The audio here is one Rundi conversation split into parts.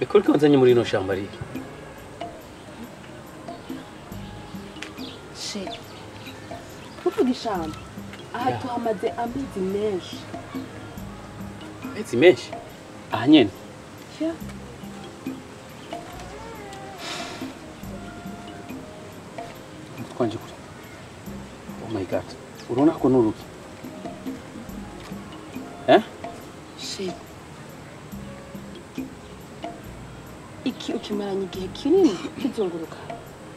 Bekuri ko nzanye muri ino shamba riki. Chéri. Kuvuga ishamba. Aha tuhamaze amezi menshi. Amezi menshi? Aha nyene. Yeah. Twanje kuri. Oh my God. Urabona ko nuruki? Eh? Chéri. Iki ukimaranye igihe kinini kizunguruka.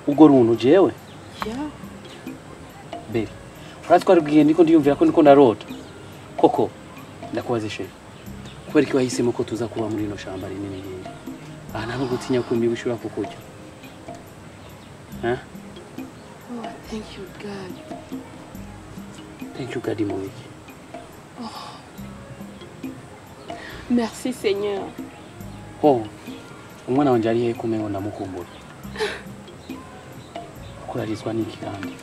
Ugo runtu jewe? Yeah. Beri. Urazi ko aribwiye ndiko ndiyumvira ko ndiko ndarota. Koko ndakubaze chéri. Kubera iki wahisemo ko tuza kuba muri ino shamba rinini nk'iri? Aha nta gutinya ko imibu ishobora kukurya. Eh? Oh, thank you God. Thank you God Mowiki. Oh. Merci Seigneur. Oh. Umwana wanje ari he kumengo ndamukumbura. Kurarizwa n'iki kandi?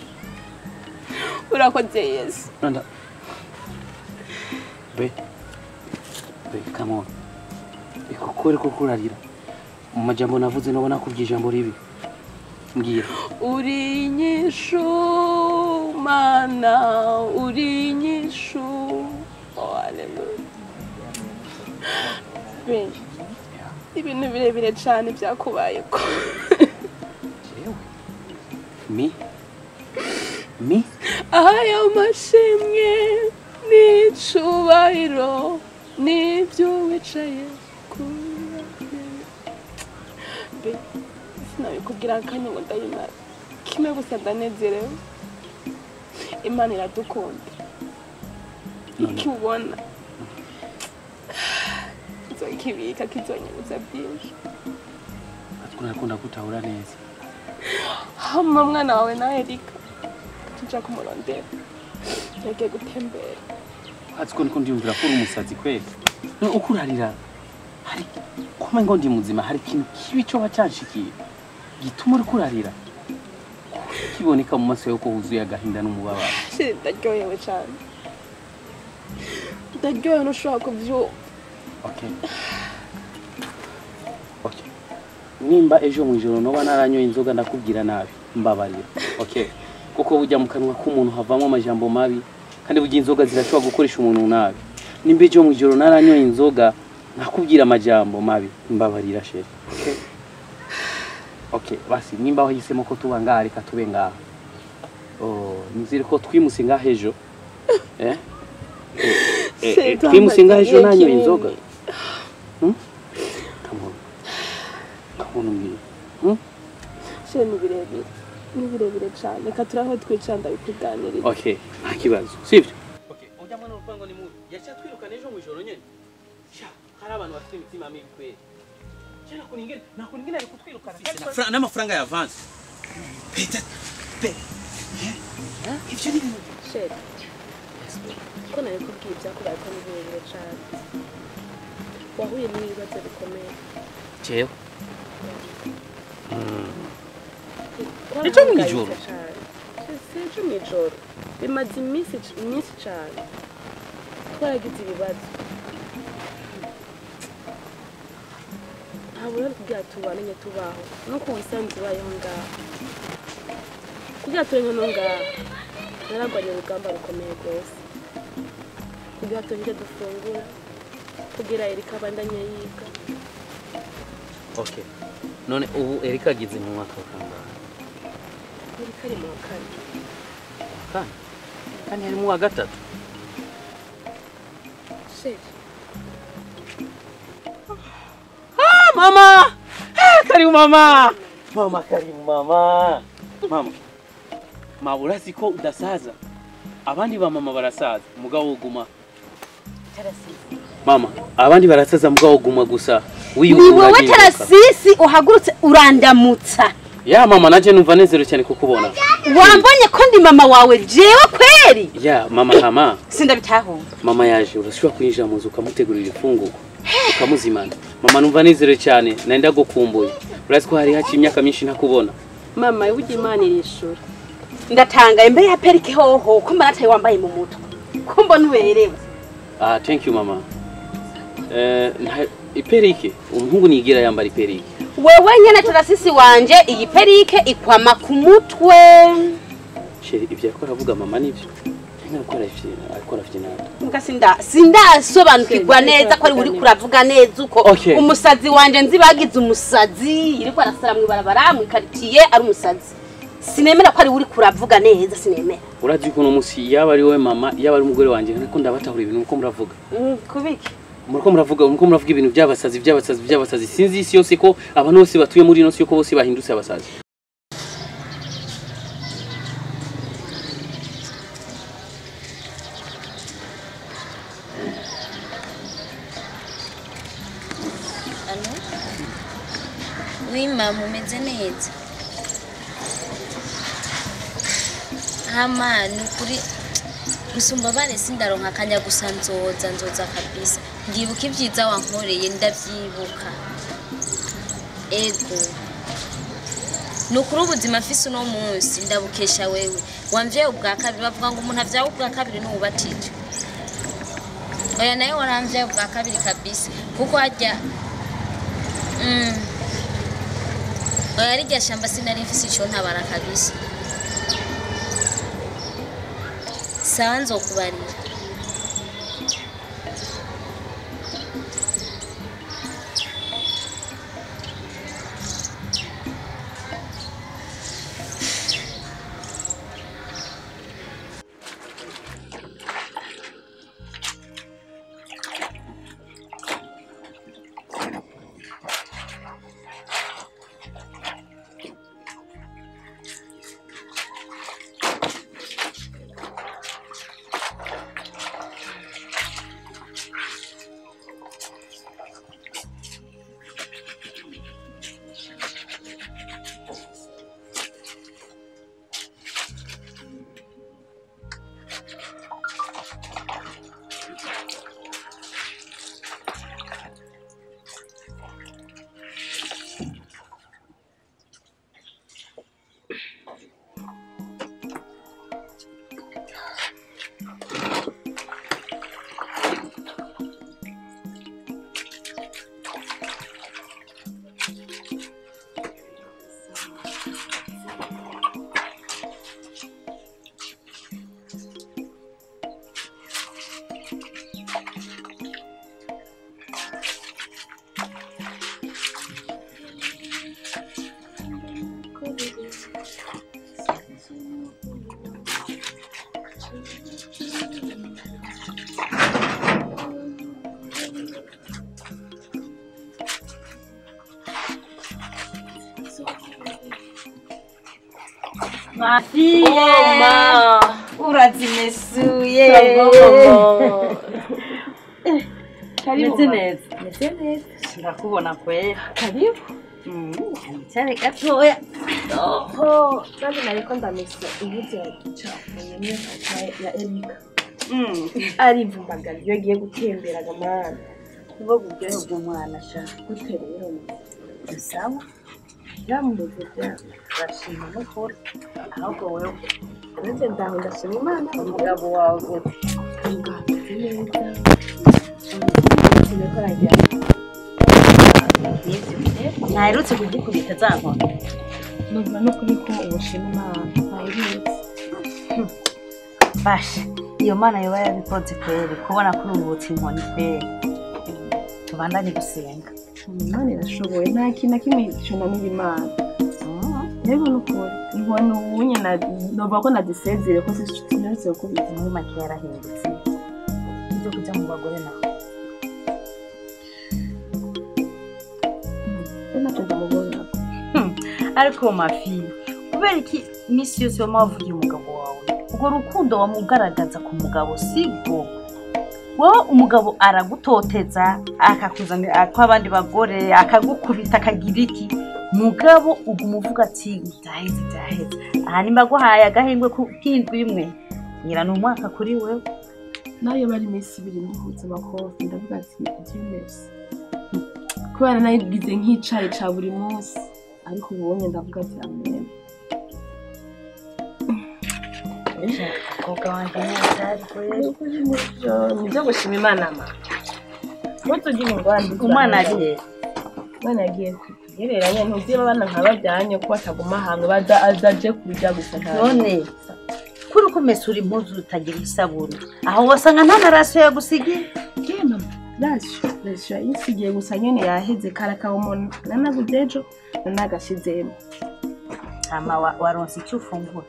Urakoze Yesu. Nanda. Be. Be, come on. Ikukore ko kurarira. Mu majambo navuze nobona kubye ijambo ribi. Mbwira. Uri nyishu mana, uri nyishu. Oh, hallelujah. Be. Ibintu birebire cyane byakubayeko. Jewe. Mi? Mi? Ayo mashimwe n'icubahiro n'ibyo wicaye ku ntebe. Sinabikubwira akanya ngo ndayimara. Kimwe gusa ndanezerewe. Imana iradukunda. Icyo ubona nzokibika kizonyibutsa byinshi. Atwo nakunda kutahura neza. Hama mwana wawe na Erika tuja kumurondera. Yagiye gutembera. Atwo niko ndiyumvira ko uri umusazi kweli. Ukurarira hari kuma ngo ndi muzima hari ikintu kibi cyo bacanshikiye gituma uri kurarira. Kiboneka mu maso yuko huzuye agahinda n'umubabaro. Ndaryohewe cyane. Ndaryohewe ntushobora kuvyumva. Okay. Okay. Nimba ejo mwijoro noba naranyoye inzoga ndakubwira nabi mbabarira. Okay. Kuko bujya mu kanwa k'umuntu havamo amajambo mabi kandi bujya inzoga zirashobora gukoresha umuntu nabi. Nimba ejo mwijoro naranyoye inzoga nakubwira amajambo mabi mbabarira chéri. Okay. Okay, basi nimba wahisemo ko tuba ngaha reka tube ngaha. Oh, nizere ko twimuse ngaha ejo. Eh? Twimuse ngaha ejo nanyoye inzoga. Come on. Come on mbwira. Chéri ni birebire. Ni birebire cyane. Reka turaho twicara ndabikuganirira. Okay, nta kibazo. Sivyo? Okay, ujya mwana urupango ni mubi. Yacyatwirukana ejo mwijoro nyene. Sha, hari abantu bafite imitima mibi kweli. Nakuningine alikutwirukana. N'amafaranga ya avance. Peta pe. Ivyo ni ibintu. Chéri. Ko nabikubwiye ibyakubaye ko ni birebire cyane. Wahuye n'ibibazo bikomeye. Jewe. Ejo mwijoro. Si ejo mwijoro. Bimaze iminsi myinshi cyane. Twaragize ibibazo. Ntabwo rero kugira tubane tubaho. Nuko wisanze ubayeho ngaho. Kugira turenke no ngaho. Naragwanye urugamba rukomeye rwose. Kugira tongere dufungura. Kugira Erika abandanye yiga. Okay. None ubu Erika agize mu mwaka wa kangahe? Erika ari mu wa kane. Kane? Kane ari mu wa gatatu. Chéri. Ah, mama! Ah, karibu mama! Mama, karibu mama! Mama. Ma urazi ko udasaza. Abandi ba mama barasaza, mugabo uguma. Tarasisi. Mama, abandi barasaza mugabo uguma gusa. Ni wowe Tarasisi uhagurutse urandamutsa. Ya mama naje numva nezero cyane kukubona. Wambonye ko ndi mama wawe jewe kweri? Ya mama hama. Sindabitahura. Mama yaje urashobora kwinjira mu nzu ukamutegurira ifunguro. Ukamuzimana. Mama numva nezero cyane nenda gukumbuye. Urazi ko hari haci imyaka myinshi ntakubona. Mama burya Imana irishura. Ndatangaye mbe ya perike hoho ko mbona ataye wambaye mu mutwe. Ko mbona uberewe. Ah, thank you mama. Iperike umuhungu nigira yambara iperike. Wewe nyene tarasisi wanje iyi perike ikwama ku mutwe. Chéri ivyo yakora avuga mama nivyo. Akora fyina. Mbwa sindasobanukirwa neza ko ari uri kuravuga neza uko umusazi wanje nzibagize umusazi iriko arasara mu ibarabara mu quartier ari umusazi. Sinemera ko ari uri kuravuga neza sinemera. Urazi ko no musi yaba ari we mama yaba ari umugore wanje nako ndabatahura ibintu uko muravuga. Kubiki? Muriko muravuga ibintu by'abasazi by'abasazi sinzi isi yose ko abantu bose batuye muri ino si ko bose bahindutse abasazi. Allo? Oui mama umeze neza. Hama nukuri gusumba bane sindaronka akanya gusa nzoza kabisa. Ndibuka ibyiza wankoreye ndavyibuka. Ego. Nukuri ubuzima mfise uno munsi ndabukesha wewe. Wamvye ubwa kabiri bavuga ngo umuntu avyawe ubwa kabiri n'ubatije. Oya naye waramvye ubwa kabiri kabisa kuko hajya Oya rirya shamba sinari mfise ico ntabara kabisa. Sawa nzokubarira. Ma fille, oh, urazimesuye. Meze neza. Meze neza. Ndakubona kwera. Karibu. Cyane gatoya. Oho, nanje nariko ndamesa impuzu yacafuye niyo ya Erika. Arivumbagara iyo agiye gutembera gamana. Kuba buryohe bw'umwana sha. Gute rero? Sawa. Yambuze bya. Urashima n'ukuri. Ahubwo wewe. Nanjye ndaho ndashima Imana. Umugabo wawe gute? Umugabo ameze neza. Sinako aragira. Ntaherutse kugukubita za nkoni. Numva n'ukuri ko ubushima Imana. Ntaherutse. Basha, iyo Mana yoba yabikoze kweri kubona ko uruhutse inkoni kweri. Tubandanye gusenga. Imana irashoboye nta kintu na kimwe cyunanira Imana. Yego nukuri. Inkoni ubunye na novuga ko nadisezere ko sinarutse gukubita. Muri make yarahindutse. Ibyo kujya mu bagore naho. Ntacyo ndamubona. Ariko mafi, kubera iki iminsi yose wama wavugiye umugabo wawe? Urwo rukundo wamugaragaza ku mugabo sibwo. Wowe umugabo aragutoteza, akakuzanira kw'abandi bagore, akagukubita akagira iki? Mugabo uguma uvuga ati byaheze byaheze. Aha nimba guhaye agahengwe k'indwi imwe. Ngira ni umwaka kuri wewe. Nayo bari iminsi ibiri nduhutse amakofi ndavuga ati Dieu merci. Kubera nayigize nk'icayi ca buri munsi ariko ubonye ndavuga ati amen. Umukobwa wanjye ni atari kweri. Nibyo gushima Imana ma. Ntutugire ingorane. Umwana ari Umwana yagiye kugereranya ntuzi abana nk'abajyanye ko bataguma hamwe baza azaje kurya gusa nta. None kuri uko mesura impuzu utagira isabune aho wasanga nta na rasiyo yagusigiye. Ye mama, rasiyo yisigiye gusa nyene yaheze karakawa umuntu nanaguze ejo nanagashizemo. Hama waronse icyo ufungura.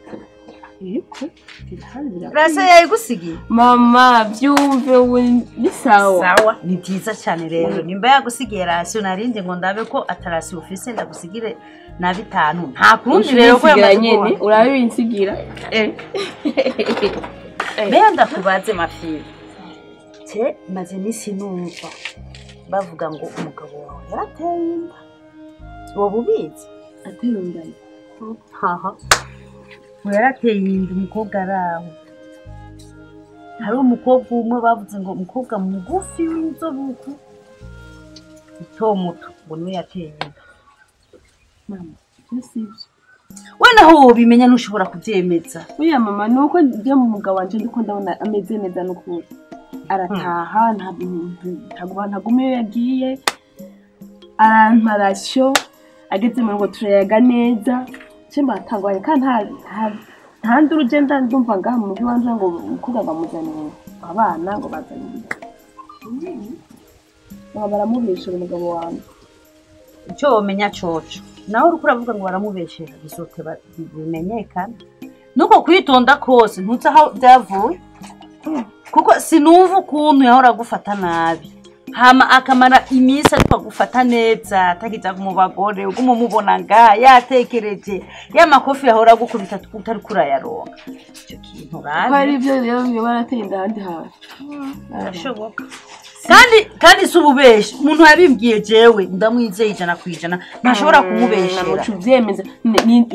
Yego, birahari birakwiye. Rasiyo yayigusigiye? Mama, byumve ubu ni sawa. Sawa, ni byiza cyane rero. Nimba yagusigiye rasiyo narindi ngo ndabe ko atarasiyo ufise ndagusigire na bitanu. Nta kundi rero ko Ushobora yamaze nyene kuba. urabinsigira. Mbega ndakubaze mafi. Te maze iminsi numva bavuga ngo umugabo wawe yarateye inda. Woba ubizi? Atera inda. Haha. Ngo yarateye inda umukobwa araho. Hari umukobwa umwe bavuze ngo umukobwa mugufi w'inzobe uku muto muto ngo niwe yateye inda. Mama, ibyo si byo. We naho wobimenya ntushobora kubyemeza. Oya mama, ni uko njya mu mugabo wanje ndiko ndabona ameze neza n'ukuri. Arataha ntaguma iyo yagiye, arampa rasiyo, ageze mu rugo turayaga neza, nce mbatangwaye kandi nta nduru je ndumva ngaha mu rugo iwanje ngo umukobwa ngo amuzanire abana ngo bazanire. Ngo baramubeshera umugabo wanjye. Icyo womenya coco nawe uriko uravuga ngo baramubeshera bizoteba bimenyekana. Nuko kwitonda kose ntuzi aho byavuye, kuko sinumva ukuntu yahora agufata nabi hama akamara iminsi ariko agufata neza atakiza mu bagore uguma umubona ngaha yatekereje ya makofi yahora agukubita utari kurayaronka. Icyo kintu Ko ari urabe ibyo rero biba barateye inda ahandi hantu. Birashoboka kandi si ububeshi. Umuntu yabimbwiye jewe ndamwizeye 100% ntashobora kumubeshera. Namuca uvyemeza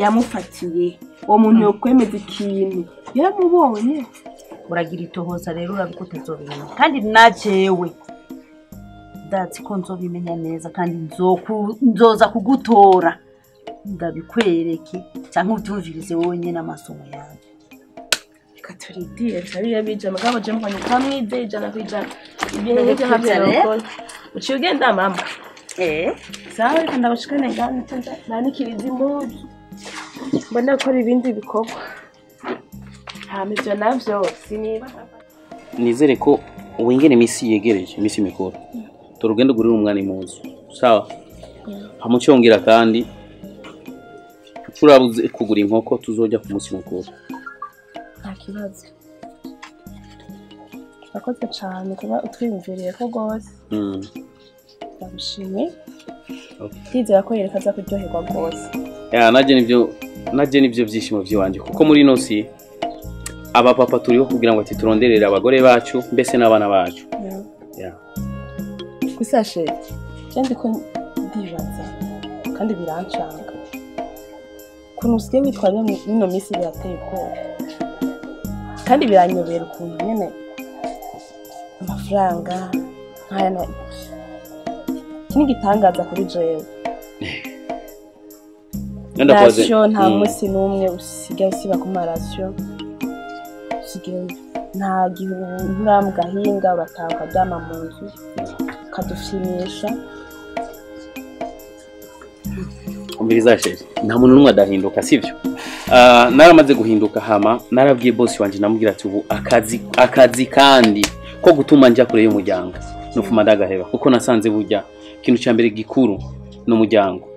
yamufatiye uwo muntu yokwemeza ikintu yaramubonye. Uragira itohoza rero urabiko utazobimenya, kandi na jewe ndazi ko nzobimenya neza kandi nzoza kugutora ndabikwereke cyangwa ubyumvirize wowe nyine amasomo yanjye. Reka turindire turabiye bija mugabo je mbonye ko amwizeye 100% ibyo nibyo Ndabikwiza ntabyo rero. nokora. Uciye ugenda mama? Eh. Sawa, reka ndabashikane ngaho nca nanikiriza impuzu mbona gukora ibindi bikorwa hama ivyo navyo siniba. Nizere ko wengene iminsi yegereje iminsi mikuru turugenda ugurira umwana impuzu, sawa? Hamucyongera kandi turabuze kugura inkoko tuzojya ku munsi mukuru. Nta kibazo, urakoze cane kuba utwiyumviriye ko rwose. Ndagushimiye. Ndizera ko yereka aza kuryoherwa rwose. Ya, naje nivyo byishimo by'iwanje kuko muri ino si abapapa turiho kugira ngo ati turonderere abagore bacu mbese n'abana bacu. Ya. Gusa chéri, je ndiko ndibaza kandi birancanga ukuntu usigaye witwara ino minsi, birateye ubwoba kandi biranyobera ukuntu nyene amafaranga nkaya iki ni igitangaza kuri jewe. Ndakubaze. Rasiyo nta munsi n'umwe usigaye usiba ku marasiyo, usigaye nta gihe ntura mu gahinga, urataha ukaryama mu nzu ukadushimisha. Umviriza chéri, nta muntu n'umwe adahinduka, sivyo? Naramaze guhinduka hama narabwiye boss wanje, namubwira ati ubu akazi kandi ko gutuma njya kure y'umuryango nufuma ndagaheba, kuko nasanze burya ikintu cya mbere gikuru ni umuryango.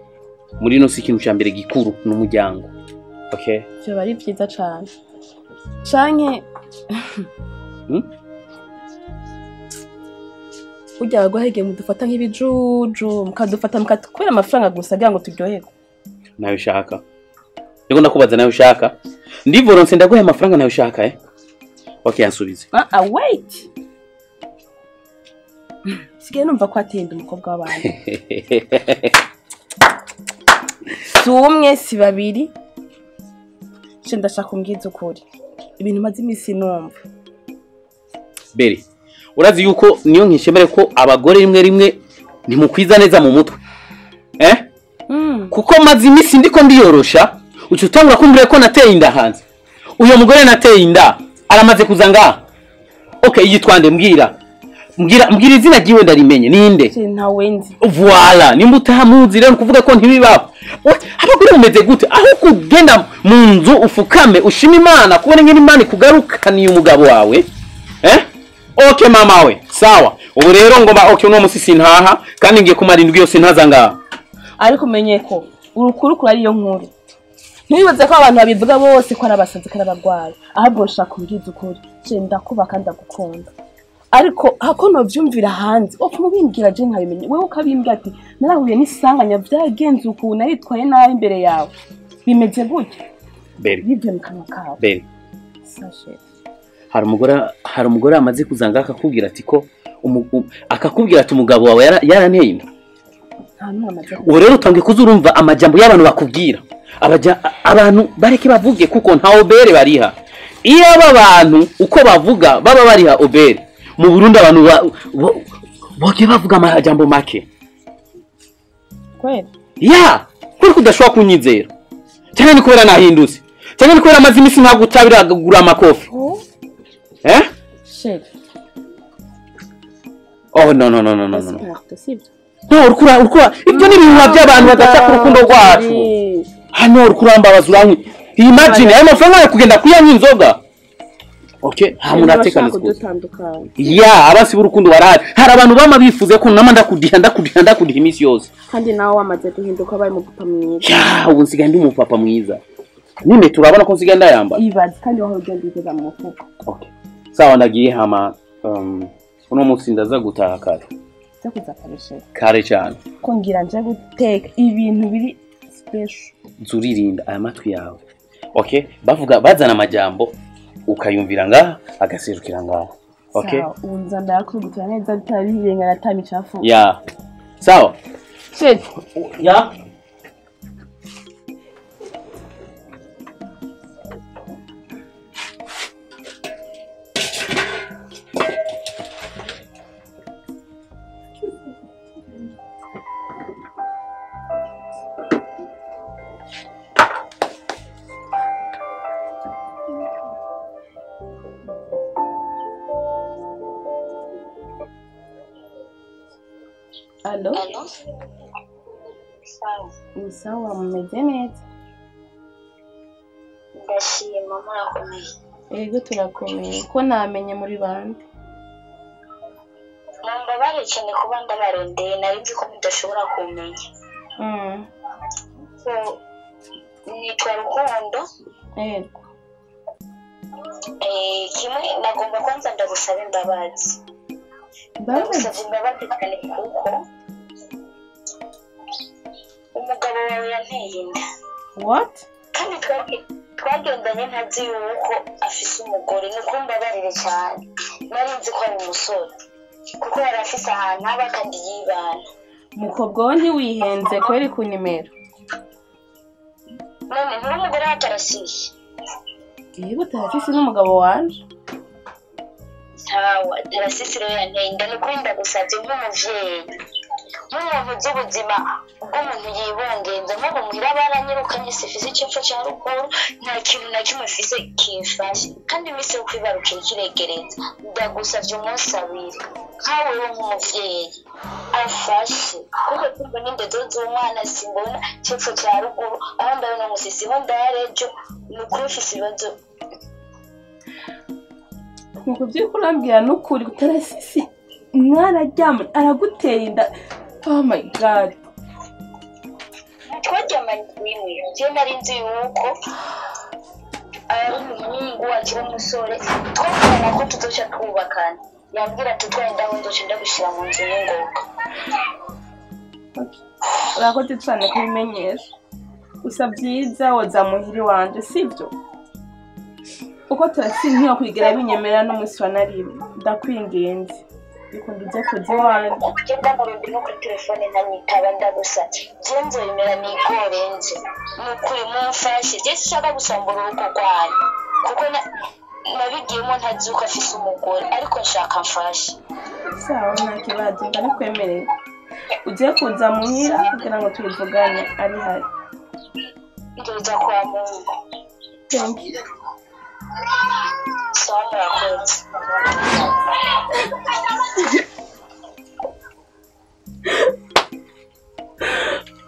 Muri ino si ikintu cya mbere gikuru ni umuryango, okay? Vyoba ari vyiza cane canke burya abagore igihe mudufata nk'ibijuju, mukadufata kubera amafaranga gusa kugira ngo turyoherwe. Nayo ushaka, ndiko ndakubaza, nayo ushaka? Ndivoronse ndaguha amafaranga, nayo ushaka? Eh, okay, yansubize. Ah ah, wait, sigaye numva ko atenda umukobwa w'abantu, si umwe si babiri. Je ndashaka umbwiza ukuri ibintu maze iminsi numva. Beri, urazi yuko niyo nkishemere ko abagore rimwe rimwe ntimukwiza neza mu mutwe, eh? Kuko maze iminsi ndiko ndiyorosha, uca utangura kumbwira ko nateye inda hanze. Uyo mugore nateye inda aramaze kuza ngaha? Okay, yitwa nde? Mbwira. Mbwira izina ryiwe ndarimenye ninde? Ntawe nzi. Voilà, nimba utamuzi rero kuvuga ko ntibibaho. Abagore mumeze gute? Aho kugenda mu nzu ufukame ushima Imana kubona ngene Imana ikugarukaniye umugabo wawe. Eh? Okay mama we. Sawa. Ubu rero ngomba okay uno musi sintaha kandi ngiye kumara indwi yose ntaza ngaha. Ariko umenye ko urukuru kuri ariyo nkuru. Ntibibaze ko abantu babivuga bose ko arabasazi karabagwaye. Ahubwo nshaka kubwiza ukuri. Je ndakuba kandi ndagukunda. Ariko hako no vyumvira hanze okumubimbwira je nkabimenye wewe ukabimbwira ati narahuye n'isanganya vyagenze ukuntu naritwaye nabi imbere yawe bimeze gutya Beri bivye mu kanwa kawe Beri sashe hari umugore amaze kuzanga akakubwira ati ko akakubwira ati umugabo wawe yaranteye inda. Ubu rero utangiye kuzurumva amajambo y'abantu bakubwira abantu bareke bavuge kuko nta obere bariha. Iyo aba bantu uko bavuga baba bariha obere mu Burundi abantu boke bavuga amajambo make. Kweli? Ya, kuri kudashobora kunyizera. Cyane ni kubera nahindutse. Cyane ni kubera amazi imisi ntagutabira gura amakofi. Eh? Shit. Oh no no no no no no. No, urukura ibyo ni ibihuha by'abantu badaca ku rukundo rwacu. Hano urukurambabaza uranki. Imagine ayo mafaranga yo kugenda kuyanywa inzoga. Okay, hamunatekana kudutandukana. Ya, abasi b'urukundo barahari. Hari abantu bama bifuze ko nama ndakudiha imisi yose. Kandi nawe wamaze guhinduka abaye umupapa mwiza. Ya, ubu nsigaye ndi umupapa mwiza. Nime turabona ko nsigaye ndayambara. Ibaze kandi waho ugenda ugeza mu mufuko. Okay. Sawa ndagiye hama uno munsi ndaza gutaha kare. Nza kuza kare she. Kare cyane. Ko ngira nje guteka ibintu biri special. Zuririnda aya matwi yawe. Okay, bavuga bazana amajambo ukayumvira ngaha agaserukira ngaha. Okay. Sawa, unza ndakugutira neza bitabirengana atamicafu. Ya. Sawa. Shit. Ya. Allo? Allo? Sawa. Ni sawa mumeze neza? Ndashima murakomeye. Yego turakomeye. Ko namenye muri bande? Mumbabarire cyane kuba ndabarondeye nari nzi ko mudashobora kumenya. So, nitwa Rukundo. Yego. Kimwe nagomba kwanza ndagusaba imbabazi. Ndagusaba imbabazi cyane kuko umugabo wawe yanteye inda. What? Kandi twagendanye ntazi yuko afise umugore, nuko mbabarire cyane. Nari nzi ko ari umusore kuko yari afise ahantu aba kandi yibana. Mukobwa we ntiwihenze kweri ku nimero. None n'umugore wa Tarasisi. Yego Tarasisi n'umugabo wanje. Sawa, Tarasisi rero yanteye inda, nuko ndagusabye nk'umuvyeyi nk'umuntu uzi ubuzima bw'umuntu yibungenza, nk'ubu muhira baranyirukanye sifise icipfo ca ruguru, nta kintu na kimwe mfise kimfasha, kandi iminsi yo kwibaruka iriko iregereza. Ndagusavye umunsi abiri nkawewe nk'umuvyeyi afashe, kuko simbona indezo z'umwana, simbona icipfo ca ruguru, aho ndabona umusisi ho ndarejo, ni ukuri mfise ibibazo. Nuko by'ukuri urambwira n'ukuri Tarasisi mwararyamye araguteye inda. Oh my God. Twaryamanye rimwe, je nari nzi yuko ari umuhungu akiri umusore, twavugana ko tuzoca twubakana. Yambwira ati utwaye inda nzoca ndagushira mu nzu n'ingoga. Urakoze cyane kubimenyesha. Gusa byiza woza muhiri wanje, sibyo? Uko Tarasisi ntiyokwigera binyemera n'umunsi wa narimwe. Ndakwinginze. Bikunda ujye kuza iwanjye. Ugenda mu rundi no kuri telefone ntanyitaba, ndagusabye. Je nzoyemera nigorenze. Ni ukuri mumfashe. Je sinshaka gusambura urugo rwanyu. Kuko nabigiyemo ntazi yuko afise umugore, ariko nshaka mfashe. Sawa, nta kibazo, ndabikwemereye. Ugiye kuza muhira kugira ngo tubivugane ari hari. Nzoza kwa Mungu. Thank you. Sawa, murakoze.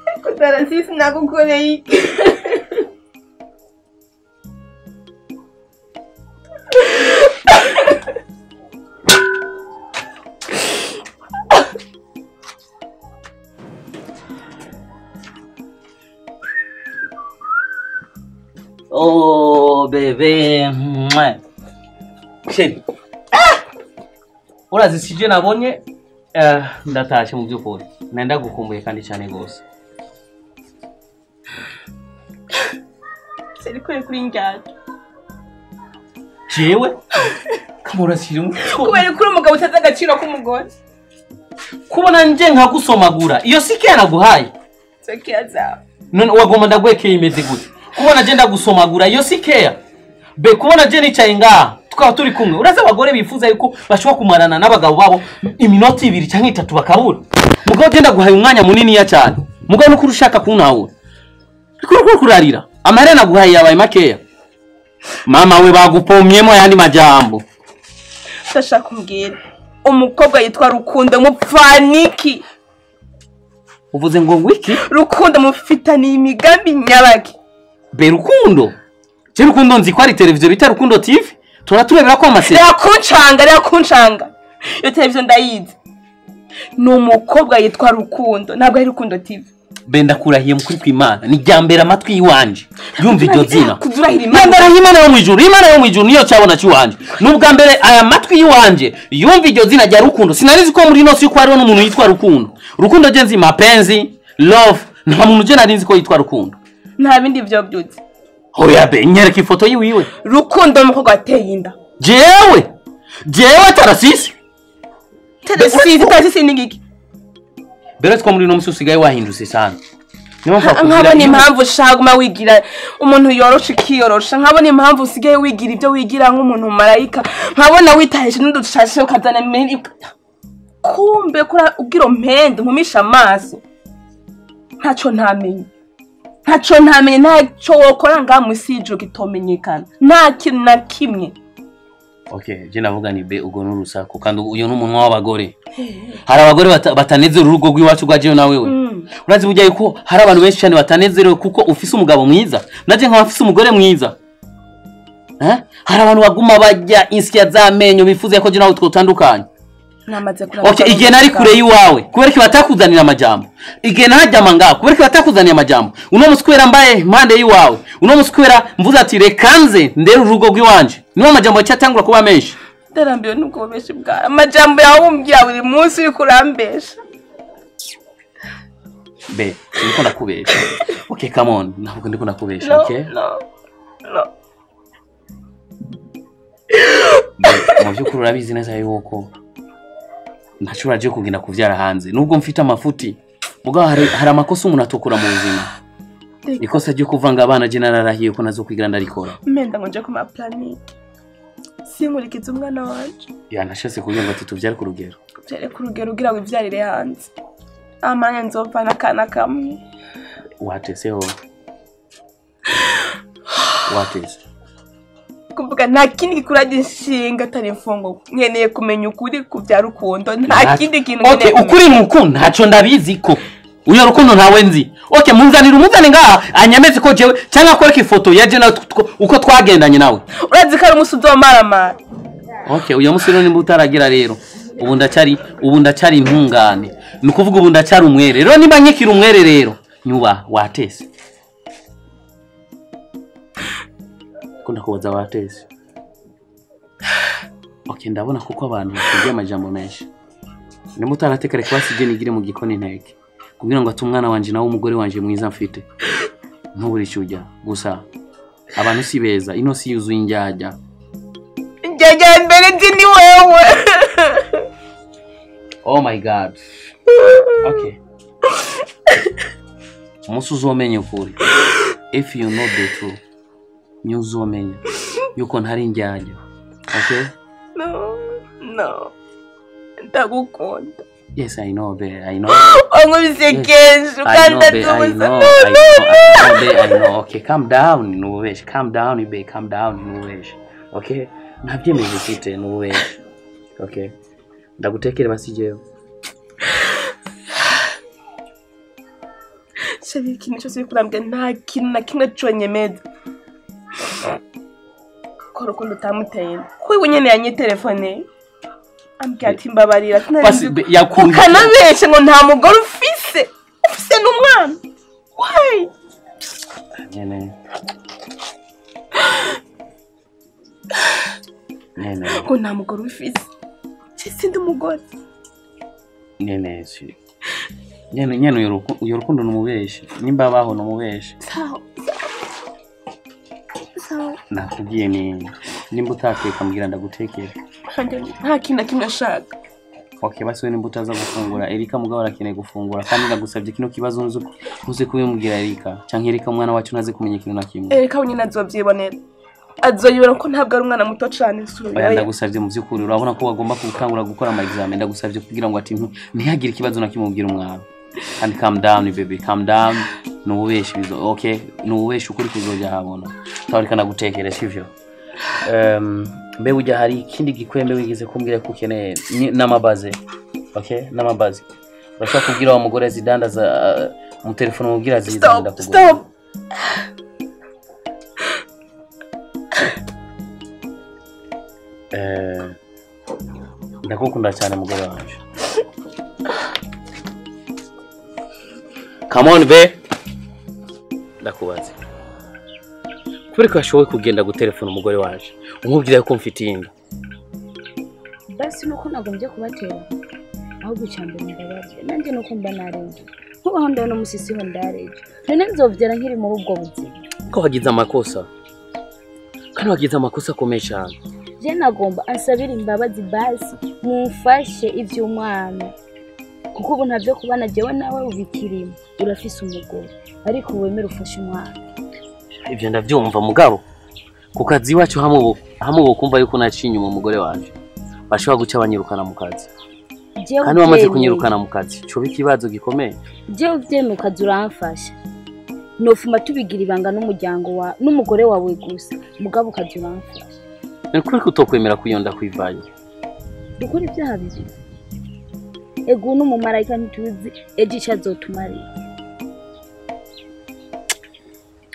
Ariko Tarasisi nagukoreye iki? Oh bebe, chéri. Urazi sije nabonye ndatashe mu by'ukuri. Nenda gukumbuye kandi cyane gose. Seri kure kuri njyaje. Jewe? Kamura sije mu. Kubera kuri umugabo utazi agaciro k'umugore. Kubona nje nkagusomagura. Iyo sike naguhaye. Sike yazawe. None wagomba ndagwekeye imeze gute? Kubona je ndagusomagura iyo si care. Be kubona je nicaye ngaha tukaba turi kumwe. Uraza abagore bifuza yuko bashobora kumarana n'abagabo babo iminota 2 cyangwa 3 bakabura. Mugabo je ndaguhaye umwanya munini ya cyane. Mugabo nuko urushaka kuntahura. Kuko kurarira. Amahera naguhaye yabaye makeya. Mama we bagupomyemo yandi majambo. Ndashaka kumbwira umukobwa yitwa Rukundo mupfaniki. Uvuze ngo wiki? Rukundo mufitaniye imigambi nyabaki. Be Rukundo. Je Rukundo nzi ko ari televiziyo bita Rukundo TV. Turaturebera ko amaseri. Reka kuncanga. Iyo televiziyo ndayizi. Ni umukobwa yitwa Rukundo, ntabwo ari Rukundo TV. Be ndakurahiye mukuri kw'Imana, ni ryambere amatwi yiwanje. Yumva iryo zina. Kuzurahira Imana. Ndarahiye Imana yo mwijuru, Imana yo mwijuru niyo cyabona cy'iwanje. Nubwa mbere aya matwi yiwanje yumva iryo zina rya Rukundo. Sinarizi ko muri nose yuko hariho n'umuntu yitwa Rukundo. Rukundo je nzi mapenzi, love, nta muntu je narinzi ko yitwa Rukundo. Nta bindi byo byutse. Oya be nyereka ifoto yiwiwe. Rukundo umukobwa ateye inda. Jewe Tarasisi. Tarasisi ni ngiki? Bero two muri no musi usigaye wahindutse sana. Niyo mpamvu nkabona impamvu ushaka wigira umuntu yorosha ikiyorosha, nkabona impamvu usigaye wigira ibyo wigira nk'umuntu marayika, nkabona witahishe n'udushashe ukazana kumbe kura ubwiro mpende nkumisha amaso. Ntaco ntamenye. Ntaco ntamenye, ntaco wokora ngaha musi y'ijuru kitomenyekana. Nta kintu na kimwe. Okay, je navuga ni be ugo n'urusaku kandi uyo n'umunwa w'abagore. Hari abagore batanezera urugo rw'iwacu rwa jewe na wewe. Urazi burya yuko hari abantu benshi cyane batanezerewe kuko ufise umugabo mwiza, naje nkaba mfise umugore mwiza. Hari abantu baguma bajya insya z'amenyo bifuza ko je nawe twotandukanye. Namaze kuraba. Okay, igihe nari kure yiwawe kubera ko batakuzanira amajambo. Igihe najyama ngaho kubera ko batakuzanira amajambo. Uno muskwera mbaye impande yiwawe. Uno muskwera mvuze ati rekanze ndere urugo rw'iwanje. Niwo amajambo cyatangura kuba menshi. Ndarambiwe nubwo benshi bwa. Amajambo yawe umbwira buri munsi uri kurambesha. Be, ndiko ndakubesha. Okay, come on. Ntabwo ndiko ndakubesha, okay? No. No. Mu by'ukuri urabizi neza yuko ntashobora je kugenda kuvyara hanze nubwo mfite amafuti. Mugabo hari amakosa umuntu atokora mu buzima. Ikosa ryo kuvanga abana je nararahiye ko nazo kwigira ndarikora. Menda ngo nje ku ma planning. Sinkurikiza umwana wanje. Ya nashase kugira ngo ati tuvyare ku rugero. Tuvyare ku rugero ugira ngo ivyarire hanze. Amanya nzopfa nakana kamwe. Watese ho. Watese. Kuvuga nta kindi gikuraje inshinga atari imfungo. Nkeneye kumenya ukuri ku bya Rukundo. Nta kindi kintu nkeneye. Okay, ukuri nuko ntaco ndabizi ko. Uyo Rukundo ntawe nzi. Okay, munzanira umuzane ngaha anyameze ko jewe cyangwa akwereka ifoto yaje nawe uko twagendanye nawe. Urazi ko ari umunsi uzomaramara. Okay, uyo munsi rero nimba utaragira rero. Ubu ndacyari intungane. Ni ukuvuga ubu ndacyari umwere. Rero niba nkikira umwere rero nyuba watese. Kunda kubaza watese. Okay, ndabona kuko abantu bakugira amajambo menshi. Nimba utaratekere kwasi je nigire mu gikoni nteke. Kugira ngo atumwana wanje nawe umugore wanje mwiza mfite. Ntuburi cyujya gusa abantu si beza ino si yuzuye injyajya. Injyajya mbere nzi ni wewe. Oh my God. Okay. Umunsi uzomenya ukuri. If you know the truth, nyuzomenya yuko ntari injyajya. Okay? No. No. Ndagukunda. Yes, I know, babe. I know. Yes. I know, babe. I know. Okay, calm down, Nuwesh. Calm down, babe. Calm down, Nuwesh. Okay? Ntabyemeje ufite, Nuwesh. Okay. Ndagutekere basi jewe. Chérie, ikintu cyose uri kurambwira nta kintu na kimwe conyemeza ko urukundo utamuteye ko we nyene yanyitelefone ambwira ati mbabarira ukanabeshe ngo nta mugore ufise ufise n'umwana. Why? Nyene nyene ko nta mugore ufise sindi umugore nyene si nyene nyene uyo rukundo numubeshe nimba baho numubeshe. Sawa sawa nakubwiye ni nimba utateka mbwira ndagutekera. Nta kintu na kimwe ashaka. Okay, basi we nimba utaza gufungura Erika mugabo arakeneye gufungura kandi ndagusabye kino kibazo ntuze kubimubwira Erika canke Erika umwana wacu ntaze kumenya ikintu na kimwe. Erika we nyine azovyibonera azoyibona ko ntabwo ari umwana muto cane. Oya ndagusabye mu byukuri urabona ko wagomba gutangura gukora ama examen ndagusabye kugira ngo ati ntihagire ikibazo na kimwe ubwira umwana. And calm down baby, calm down. Nububeshi bizo okay, nububeshi ukuri kuzoja habona. Tawarika nagutekere sivyo. Mbe ujya hari ikindi gikwembe wigize kumbwira ko ukeneye n'amabaze. Okay, n'amabaze. Urashaka kubwira wa mugore zidandaza mu telefone mubwira zidanda kugura. Stop. Ndakukunda cyane mugore wanje. Come on be. Ndakubaze. Kubera ko ashoboye kugenda gutelefona umugore wanje umubwira ko mfite inda. Basi nuko nagombye kubatera ahubwo cyambere ndabarye nanjye nuko mba narenze nkubaho ndabona umusisi ho ndareje none nzovyara nkiri muri ubwo buzima. Ko wagize amakosa kandi wagize amakosa akomeye cyane. Je nagomba ansabira imbabazi basi mumfashe ivy'umwana kuko ubu ntavyo kubana jewe nawe ubikirimo urafise umugore ariko wemera ufashe umwana. Ivyo ndavyumva mugabo ku kazi iwacu hamwe kumva yuko naciye inyuma umugore wanje bashobora guca banyirukana mu kazi kandi bamaze kunyirukana mu kazi coba ikibazo gikomeye. Jewe uvyemeye ukaza uramfasha nofuma tubigira ibanga n'umuryango wa n'umugore wawe gusa mugabo ukaza uramfasha. Ni ukuri ko utokwemera kuyonda kwivayo dukora ibyaha bibiri ego n'umumarayika ntituzi ejo ico azotumarira.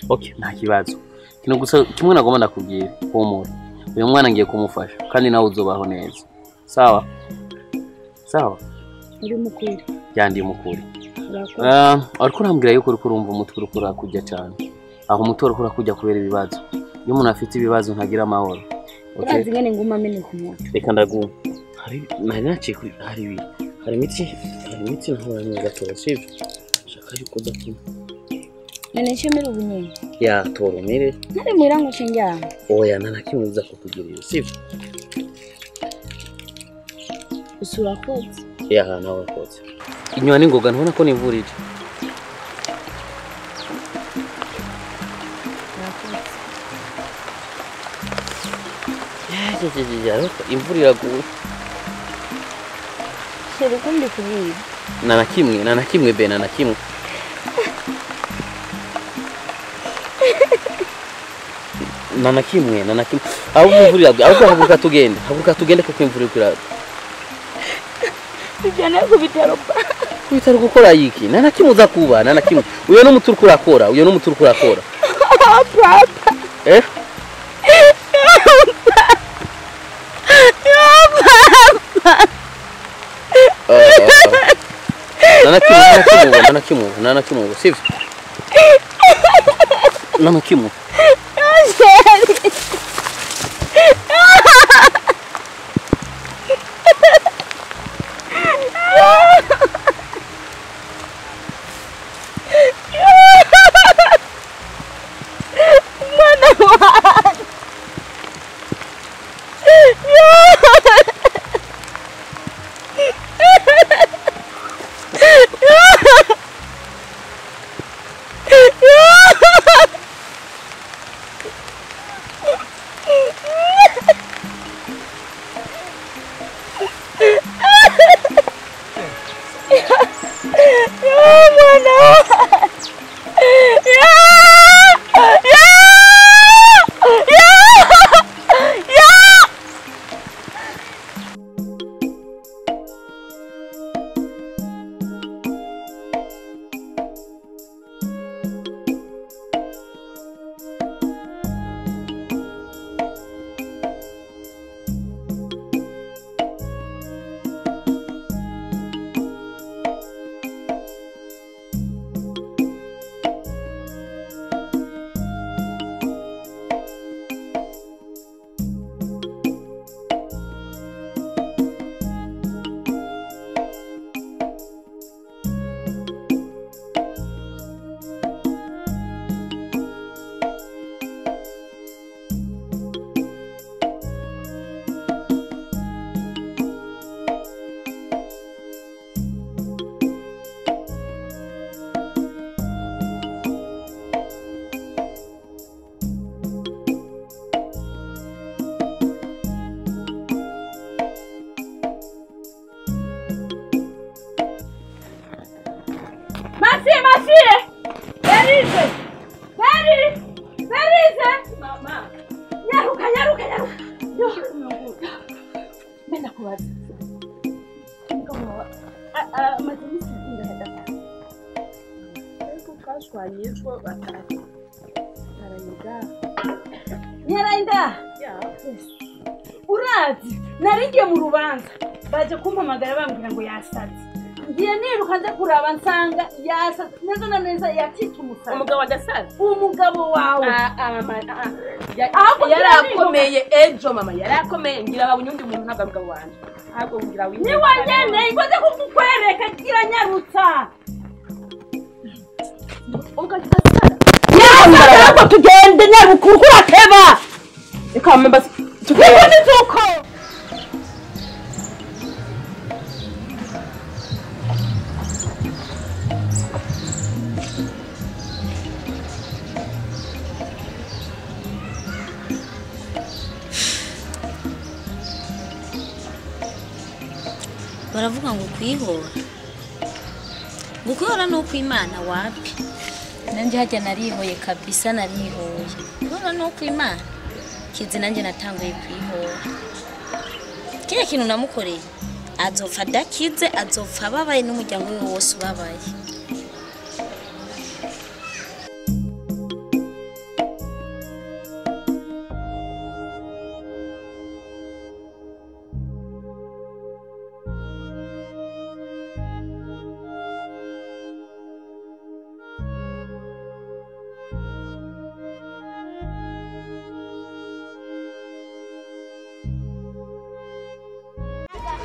Okay, nta kibazo. Kino gusa kimwe nagomba ndakubwira humura. Uyu mwana ngiye kumufasha kandi nawe uzobaho neza. Sawa? Sawa? Uri mukuru. Yandi mukuru. Ariko urambwira yuko uriko urumva umutwe uriko urakujya cyane. Aho umutwe uriko urakujya kubera ibibazo. Iyo umuntu afite ibibazo ntagira amahoro. Okay. Urazi ngene nguma mene ku mutwe. Reka ndaguha. Hari nari naciye hari hari imiti nkora gato sivyo. Shaka yuko udakina. None nshemera ubunyene. Ya toromere. Nare murango cenjana. Oya nana kimwe uza kukugirira sivyo. Usura kotse. Ya nawe kotse. Inywa ningoga ntubona ko nivurije. Ya imvura iraguye. Chéri kundi kubira. Nana kimwe be nana kimwe. Nana kimwe. Aho imvura iraguye ahubwo haguruka tugende kuko imvura iragwa. Tujyane ku bitaro. Ku bitaro gukora yiki? Nana kimwe uza kuba nana kimwe. Uyo n'umuturuko urakora uyo n'umuturuko urakora. Papa. Eh? Nana kimwe sivyo? Nana kimwe. Twashwanye ko batatu. Arayinda. Nyarayinda. Ya. Urazi, narigiye mu rubanza. Baje kumpamagara bambwira ngo yasaze. Ngiye niruka nze kuraba nsanga yasaze neza na neza yacitse umusazi. Umugabo adasaze. Umugabo wawe. Yarakomeye ejo mama yarakomeye ngira babonye undi muntu ntabwo mugabo wanje. Ahubwo ngira winde. Ni wanyene ikoze kukwereka gira nyarutsa. Umugabo adasaze. Yasaze ko tugende nyaruka urateba. Eka mama tugende tuko. Baravuga ngo kwihora gukwihora ni ukw'Imana wapi nanjye hajya narihoye kabisa narihoye kwihora ni ukw'Imana kizi nanjye natanguye kwihora kiriya kintu namukoreye azopfa adakize azopfa ababaye n'umuryango we wose ubabaye.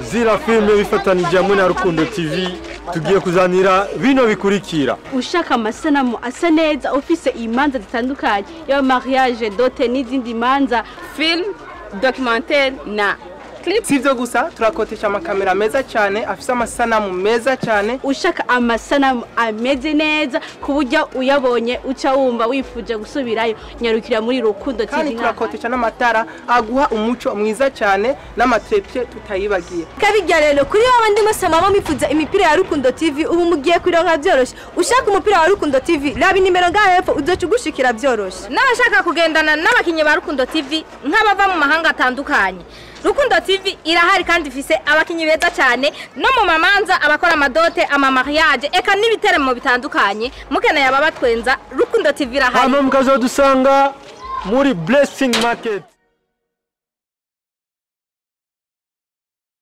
Zira filme bifatanije hamwe na Rukundo TV tugiye kuzanira bino bikurikira. Ushaka amasanamu asa neza ufise imanza zitandukanye ya mariage dote n'izindi manza film documentaire na clip. Sivyo gusa turakotesha amakamera meza cyane afise amasanamu meza cyane. Ushaka amasanamu ameze neza ku buryo uyabonye uca wumva wifuje gusubirayo nyarukira muri Rukundo TV. Kandi turakotesha n'amatara aguha umuco mwiza cyane n'amatrepie tutayibagiye. Kabijya rero kuri babandi mwese mama mwifuza imipira ya Rukundo TV ubu mugiye kuronka byoroshe. Ushaka umupira wa Rukundo TV raba nimero ngaho hepfo uzoca ugushikira byoroshe. N'abashaka kugendana n'abakinyi ba Rukundo TV nk'abava mu mahanga atandukanye. Rukundo TV irahari kandi ifise abakinyi beza cyane no mu mamanza abakora amadote ama mariage eka n'ibiteremo bitandukanye mukeneye ababatwenza Rukundo TV irahari. Hano mukazodusanga muri Blessing Market.